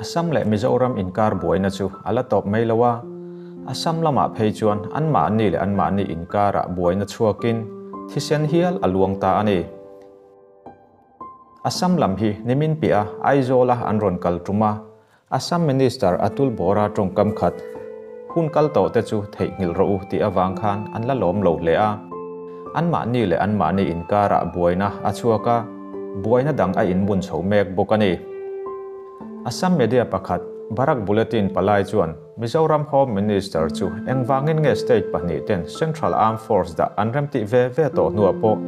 Assam leh Mizoram inkar buaina chu a la tawp mai lo a, Assam lamah phei chuan anmahni leh anmahni inkarah buaina chhuakin thisen hial a luang ta a ni. Assam lam hi nimin piah a Aizawl-a an rawn kal tum a, Assam Minister Atul Bora tawngkam khat, Hun kal tawh te chu theihnghilh rawh u tih avang khan an la lawm lo hle a. Anmahni leh anmahni inkarah buaina a chhuak a, buaina dang a inbun chho mek bawk a ni. Assam media pakhat Barak Bulletin palai chuan Mizoram Home Minister chu engvangin nge state pahnihten Central Armed Force dah an remtih ve ve tawh hnuah pawh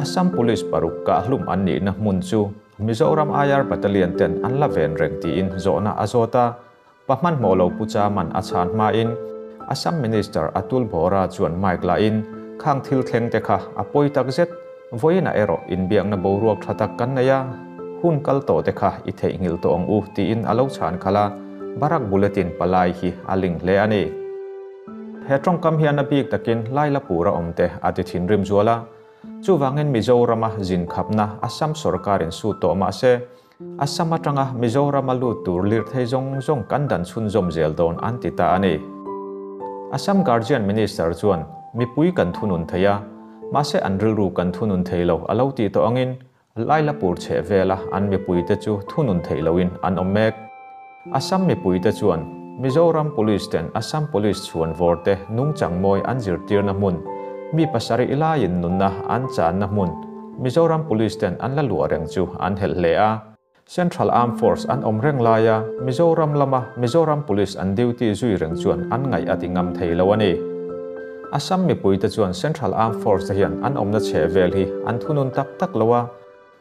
Assam Police paruk kahhlum an nihna hmun chu Mizoram IR Battalion ten an la ven reng tiin zawhna a zawt a, pa hmanhmawh lo Pu Chaman a chhan hmain Assam Minister Atul Bora chuan mic lahin khang thil thleng te kha a pawi tak zet, vawiinah erawh inbiakna boruak tha tak kan nei a, hun kal tawh te kha i theihnghilh tawh ang u tiin a lo chhan khalh a, Barak Bulletin palai hi a ling hle a ni. He tawngkam hian a bik takin Lailapur a awm te a ti thinrim zual a. Chuvangin Mizorama zin khapna Assam sorkarin sut tawh mah se, Assam atanga Mizorama lut tur lirthei zawng zawng kan dan chhunzawm zel dawn an ti ta a ni. Assam Guardian Minister chuan mipui kan thunun thei a, mahse an rilru kan thunun thei lo a lo tih tawh angin Lailapur chheh vela an mipuite chu thunun theih loin an awm mek. Assam mipuite chuan Mizoram Police ten Assam Police chhuan vawrte nungchang mawi an zirtirna hmun, mi pasarih laiin nunna an channa hmun Mizoram Police ten an la luah reng chu an helh hle a. Central Armed Force an awm reng laia Mizoram lama Mizoram Police an duty zui reng chuan an ngaih a ti ngam thei lo a ni. Assam mipuite chuan Central Armed Force te hian an awmna chheh vel hi an thunun tak tak lo a,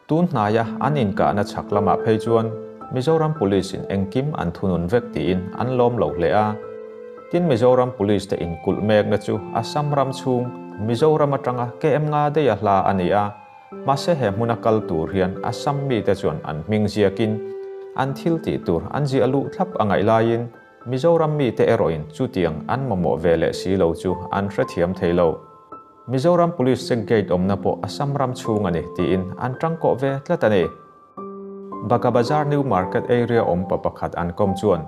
Tun hnaia an inkahna chhak lamah phei chuan Mizoram Police-in engkim an thunun vek tiin an lawm lo hle a. Tin Mizoram Police te inkulh mekna chu Assam ram chhung Mizoram atanga KM nga daih a hla a ni a, mahse he hmuna kal tur hian Assam mite chuan an hming ziakin an thil tih tur an ziah luh thlap a ngaih laiin Mizoram mite erawhin chutiang an mamawh ve leh si lo chu an hrethiam thei lo. Mizoram Police check gate awmna pawh Assam ram chhung a ni tiin an tangkawh ve tlat a ni. Baga Bazar New Market area awm pa pakhat an kawm chuan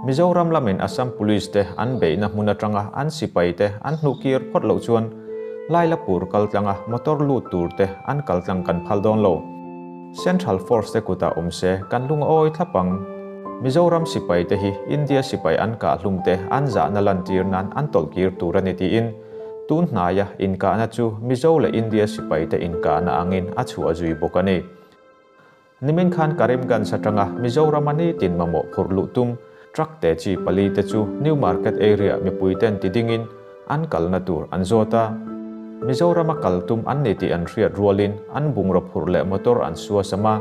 Mizoram lamin Assam Police te an beihna hmun atanga an sipai te an hnuhkir phawt loh chuan Lailapur kaltlanga motor lut tur te an kaltlang kan phal dawn lo. Central Force te kutah awm se kan lungawi thlap ang. Mizoram sipai te hi India sipai an kahhlum te an zahna lantir nan an tawlhkir tur a ni tiin Tun hnaia inkahna chu Mizo leh India sipaite inkahna angin a chhuah zui bawk a ni. Nimin khan Karimganj atanga Mizorama nitin mamawh phurh luh tum truck te chi pali te chu New Market area mipuiten ti dingin an kalna tur an zawt a. Mizorama kal tum an ni tih an hriat rualin an bungraw phurh leh motor an suasam a,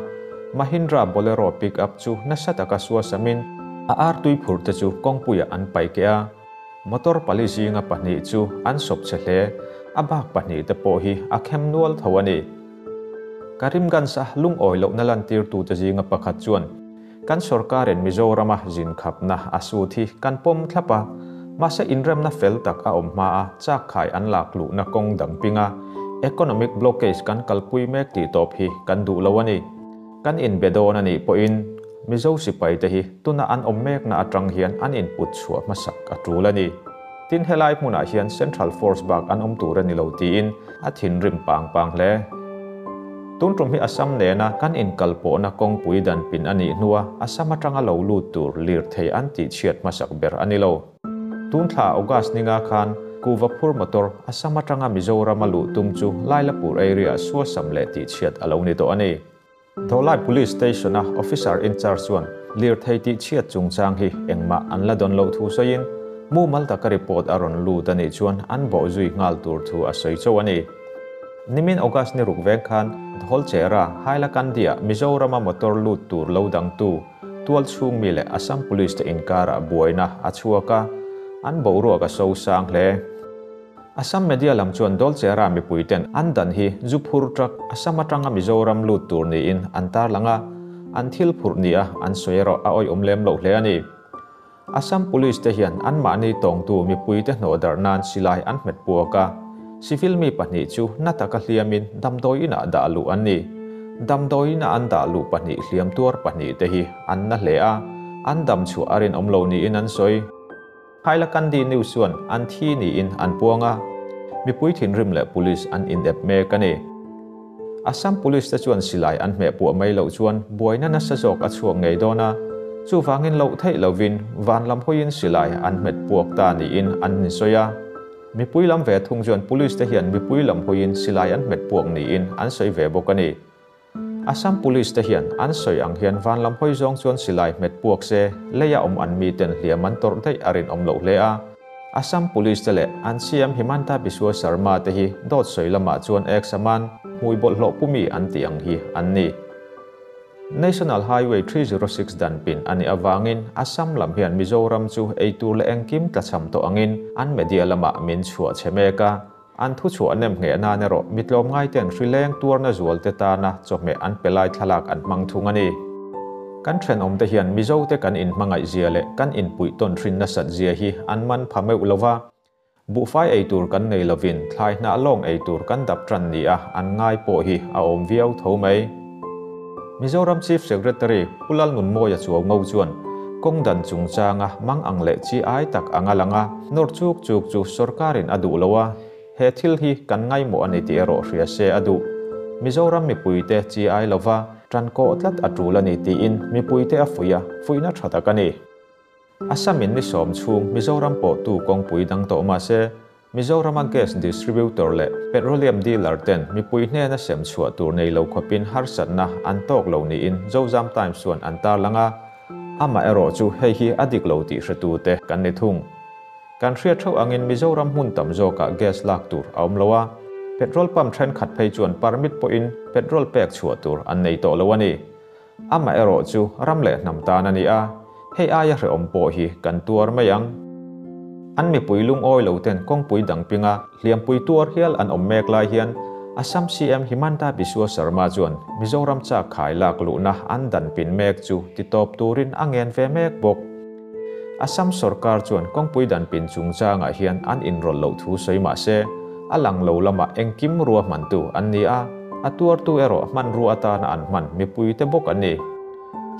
Mahindra Bolero pickup chu nasa taka suasamin a artui phurh te chu kawngpuiah an paih keh a. Motor pali zinga pahnih chu an sawp che hle, a bak pahnih te pawh hi a khem nual tho a ni. Karimganj-a lungawi lohna lantirtute zinga pakhat chuan, Kan sorkarin Mizorama zin khapna a sut hi kan pawm thlap a, mahse inremna fel tak a awm hma a chakkhai an lak luhna kawng dang pinga economic blockage kan kalpui mek tih tawp hi kan duh lo a ni. Kan inbe dawn a nih pawhin Mizo sipaite hi tuna an awm mekna atang hian an input chhuah hmasak a tul a ni. Tin helai hmunah hian Central Force bak an awm tur a ni lo tiin a thinrim pang pang hle. Tun tum hi Assam nena kan inkalpawhna kawngpui dan pin a nih hnua Assam atanga lo lut tur lirthei an tihchhiat hmasak ber a ni lo. Tun thla August ninga khan kuhva phur motor Assam atanga Mizoram a luh tum chu Lailapur area suasam leh tihchhiat a lo ni tawh a ni. Dholai Police Station-a Officer in charge chuan lirthei tihchhiat chungchang hi engmah an la dawn loh thu sawiin mumal taka report a rawn lut a nih chuan an bawh zui nghal tur thu a sawi chauh a ni. Nimin August ni ruk veng khan Dholchera, Hailakandi-ah Mizorama motor lut tur lo dangtu tual chhung mi leh Assam Police te inkarah buaina a chhuak a, an boruak a so sang hle. Assam media lam chuan Dolchera mipuiten an dan hi zu phur truck Assam atanga Mizoram lut tur niin an tarlang a, an thil phurh nia an sawi erawh a awihawm lem loh hle a ni. Assam Police te hian anmahni tawngtu mipuite hnawhdarh nan silai an hmet puak a, civil mi pahnih chu na taka hliamin damdawi inah dah luh an ni. Damdawi ina an dah luh pahnih hliam tuar pahnih te hi an na hle a. An dam chhuah a rinawm lo niin an sawi. Hailakandi News chuan an thi niin an puang a, mipui thinrim leh police an inep mek a ni. Assam Police te chuan silai an hmeh puah mai loh chuan buaina nasa zawk a chhuak ngei dawn a, chuvangin loh theih lovin van lam hawiin silai an hmet puak ta niin an insawi a. Mipui lam ve thung chuan Police te hian mipui lam hawiin silai an hmet puak niin an sawi ve bawk a ni. Assam Police te hian an sawi ang hian van lam hawi zawng chuan silai hmet puak se, leia awm an miten hliam an tawrh daih a rinawm loh hle a. Assam Police te leh an CM Himanta Biswa Sarma te hi dawt sawi lamah chuan ek saman hmui bawlhhlawh pumi an tih ang hi an ni. National Highway 306 dan pin a nih avangin Assam lam hian Mizoram chu eitur leh engkim tlachham tawh angin an media lamah min chhuah chhe mek a. An thuchhuah nem ngheh nan erawh mi tlawmngaite'n hri leng tuarna zualte tana chawhmeh an pe lai thlalak an hmang thung a ni. Kan thenawmte hian Mizote kan inhmangaih zia leh kan inpuih tawn hrin nasat zia hi an man pha meuh lo va. Buhfai ei tur kan nei lovin thlai hnah lawng ei tur kan dap tan nia an ngai pawh hi a awm viau tho mai. Mizoram Chief Secretary Pu Lalnunmawia Chuaungo chuan kawng dan chungchanga mang ang leh chi ai tak anga lang a, nawr chuk chuk chu sorkarin a duh lo a, he thil hi kan ngaimawh a ni tih erawh hria se a duh. Mizoram mipuite chi ai lova tan kawh tlat a tul a ni tiin mipuite a fuih a, fuihna tha tak a ni. Assam-in ni sawm chhung Mizoram pawhtu kawngpui dang tawh mah se, Mizorama gas distributor leh petroleum dealer ten mipui hnena sem chhuah tur nei lo khawpin harsatna an tawk lo niin Zozam Times chuan an tarlang a, amaherawh chu hei hi a dik lo tih hretute kan ni thung. Kan hriat theuh angin Mizoram hmun tam zawkah gas lak tur a awm lo a, petrol pump thenkhat phei chuan permit pawhin petrol pek chhuah tur an nei tawh lo a ni. Amaherawh chu ram leh hnam tan a ni a, hei aia hrehawm pawh hi kan tuar mai ang. An mipui lungawi lo ten kawngpui dang pinga hliampui tuar hial an awm mek lai hian Assam CM Himanta Biswa Sarma chuan Mizoram chak khai lak luhna an dan pin mek chu titawp turin a ngen ve mek bawk. Assam sorkar chuan kawngpui dan pin chungchangah hian an inrawlh loh thu sawi mah se, a lang lo lamah engkim ruahmantu an ni a, a tuartu erawh hmanrua atana an hman mipuite bawk an ni.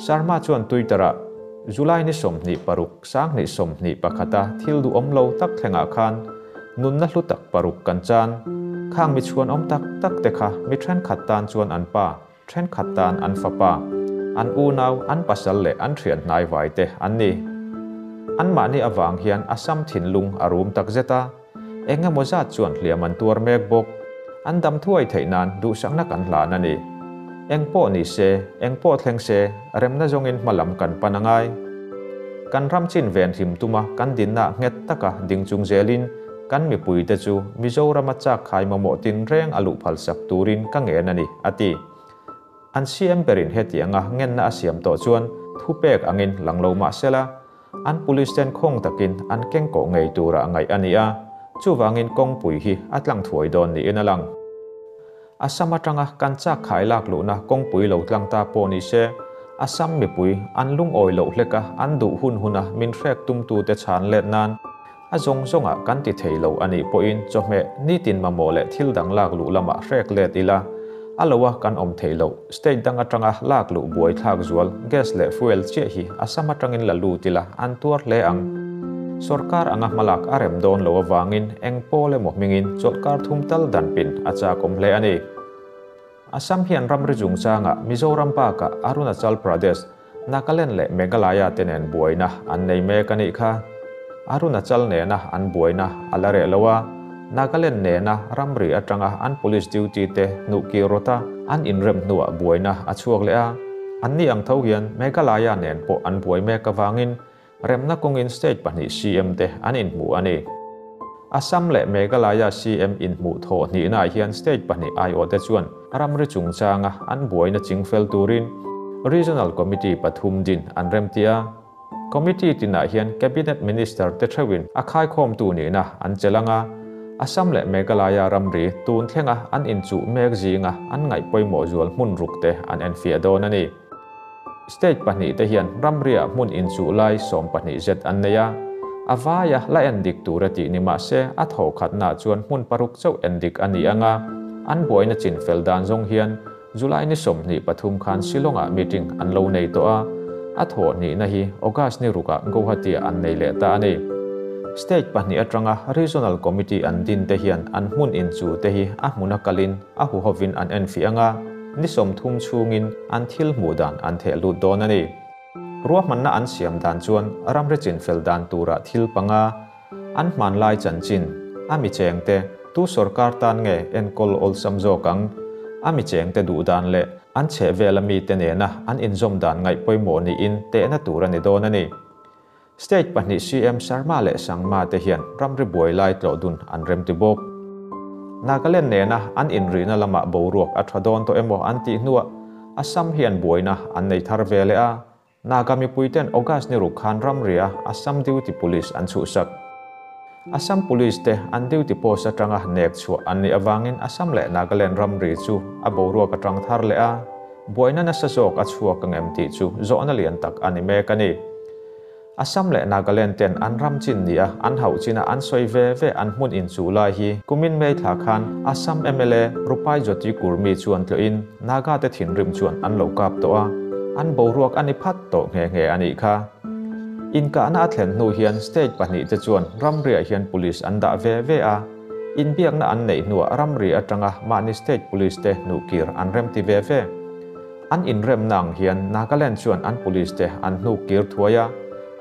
Sarma chuan Twitter-ah, July ni 26, 2021-a thil duhawm lo tak thlengah khan nunna hlu tak paruk kan chan. Khang mi chhuan awm tak tak te kha mi thenkhat tan chuan an pa, thenkhat tan an fapa, an unau, an pasal leh an thian hnai vai te an ni. Anmahni avang hian Assam thinlung a rum tak zet a. Eng emaw zat chuan hliam an tuar mek bawk. An dam thuai theih nan duhsakna kan hlan a ni. Eng pawh ni se, eng pawh thleng se, remna zawngin hma lam kan pan a ngai. Kan ram chin ven hlim tuma kan dinna nghet taka ding chung zelin kan mipuite chu Mizorama chak khai mamawh tinreng a luh phalsak turin ka ngen a ni, a ti. An CM berin hetianga ngenna a siam tawh chuan thupek angin lang lo mah sela, An police ten khawng takin an keng kawh ngei tura ngaih a ni a, chuvangin kawngpui hi a tlang thuai dawn niin a lang. Assam atanga kan chak khai lak luhna kawngpui lo tlang ta pawh ni se, Assam mipui an lungawi loh hlek a, an duh hun huna min hrek tumtute chhan let nan a zawng zawngah kan ti thei lo a nih pawhin chawhmeh nitin mamawh leh thil dang lak luh lamah hrek let ila, a loa kan awm theih loh. State dang atanga lak luh buai thlak zual gas leh fuel chiah hi Assam atangin la lut ila an tuar hle ang. Sorkar anga hmalak a rem dawn lo avangin eng pawl emaw hmingin chawlhkar thum tal dan pin a chakawm hle a ni. Assam hian ramri chungchangah Mizoram bakah Arunachal Pradesh, Nagaland leh Meghalaya te nen buaina an nei mek a nih kha. Arunachal nena an buaina a la reh lo a, Nagaland nena ramri atanga an police duty te hnuhkir rawta an inrem hnuah buaina a chhuak leh a. Anni ang tho hian Meghalaya nen pawh an buai mek avangin Remna kawngin state pahnih CM te an inhmu a ni. Assam leh Meghalaya CM inhmuh thawh hnihnaah hian state pahnih aiawhte chuan ramri chungchanga an buaina chingfel turin Regional Committee pathum din an remti a. Committee tinah hian Cabinet Minister te theuhin a khaikhawmtu nihna an chelh ang a, Assam leh Meghalaya ramri tun thlenga an inchuh mek zinga an ngaih pawimawh zual hmun rukte an enfiah dawn a ni. State pahnih te hian ramriah hmun inchuh lai 12 zet an nei a, a vaia la endik tur a tih ni mah se a thawhkhatnaah chuan hmun paruk chauh endik a ni ang a, an buaina chin fel dan zawng hian July ni 23 khan Shillong-ah meeting an lo nei tawh a. A thawh hnihna hi August ni rukah Guwahati-ah an nei leh ta a ni. State pahnih atanga Regional Committee an din te hian an hmun inchu te hi a hmuna kalin a huhovin an enfiah anga, ni 30 chhungin an thil hmuh dan an theh lut dawn a ni. Ruahmanna an siam dan chuan ramri chinfel dan tura thil panga, an hmanlai chanchin, a mi chengte, tu sorkar tan nge enkawl awlsam zawk ang, a mi chengte duh dan leh an chhehvela mite nena an inzawm dan ngaih pawimawh niin tehna tur a ni dawn a ni. State pahnih CM Sarma leh Sangma te hian ramri buai lai tlawh dun an remti bawk. Nagaland nena an inrihna lamah boruak a tha dawn tawh emaw an tih hnuah Assam hian buaina an nei thar ve leh a, Naga mipuiten August ni ruk khan ramria Assam duty police an chhuhsak. Assam police te an duty post atanga nek chhuah an nih avangin Assam leh Nagaland ramri chu a boruak atang thar leh a, buaina nasa zawk a chhuak ang em tih chu zawhna lian tak a ni mek a ni. Assam leh Nagaland ten an ram chin nia an hauh china an sawi ve ve an hmun inchuh lai hi kumin May thla khan Assam mla Rupai Jyoti Kurmi chuan tlawhin Naga te thinrim chuan an lo kap tawh a, an boruak a ni phat tawh nghe nghe a nih kha. Inkahna a thlen hnu hian state pahnih te chuan ramriah hian police an dah ve ve a, inbiakna an neih hnuah ramri atanga mahni state police te hnuhkir an remti ve ve. An inremna ang hian Nagaland chuan an police te an hnuk kir thuai a,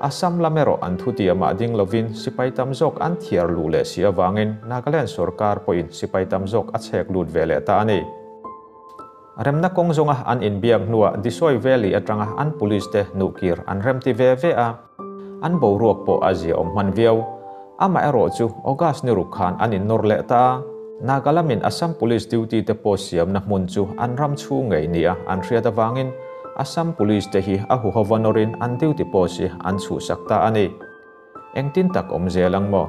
Assam lam erawh an thutiamah ding lovin sipai tam zawk an thiar luh leh si avangin Nagaland sorkar pawhin sipai tam zawk a chhek lut ve leh ta a ni. Remna kawng zawnga an inbiak hnuah Disoi Valley atanga an police te hnuhkir an remti ve ve a, an boruak pawh a zia awm hman viau. Amaherawh chu August ni ruk khan an innawr leh ta a, Nagalamin Assam Police duty te post siamna hmun chu an ram chhung ngei nia an hriat avangin Assam Police te hi a huhova nawrin an duty post hi an chhuhsak ta a ni. Engtin tak awm zel ang maw?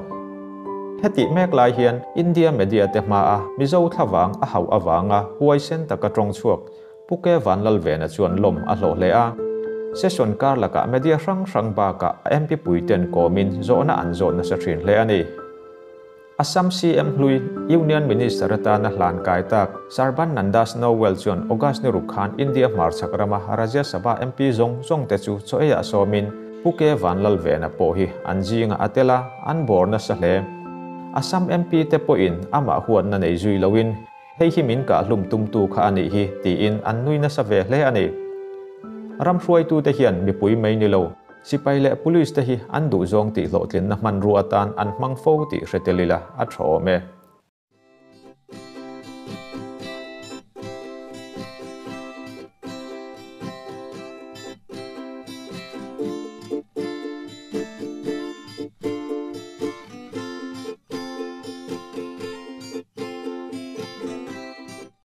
Hetih mek lai hian India media te hmaa Mizo thlavang a hauh avanga huaisen taka tawng chhuak Pu Ke Vanlalvena chuan lawm a hlawh hle a. Session kar lakah media hrang hrang bakah a MP puiten kawmin zawhna an zawh nasa thin hle a ni. Assam CM hlui, Union Minister atana hlan kai tak Sarban Nanda Snowell chuan August ni ruk khan India hmarchhak rama Rajya Sabha MP zawng zawng te chu chaw eiah sawmin Pu Ke Vanlalvena pawh hi an zingah a tel a, an bawr nasa hle. Assam MP te pawhin amah huatna nei zui loin Hei hi min kah hlum tumtu kha a nih hi, tiin an nui nasa ve hle a ni. Ram hruaitute hian mipui mai ni lo, sipai leh police te hi an duhzawng tih hlawhtlinna hmanrua atan an hmang fo tih hre tel ila a tha awm e.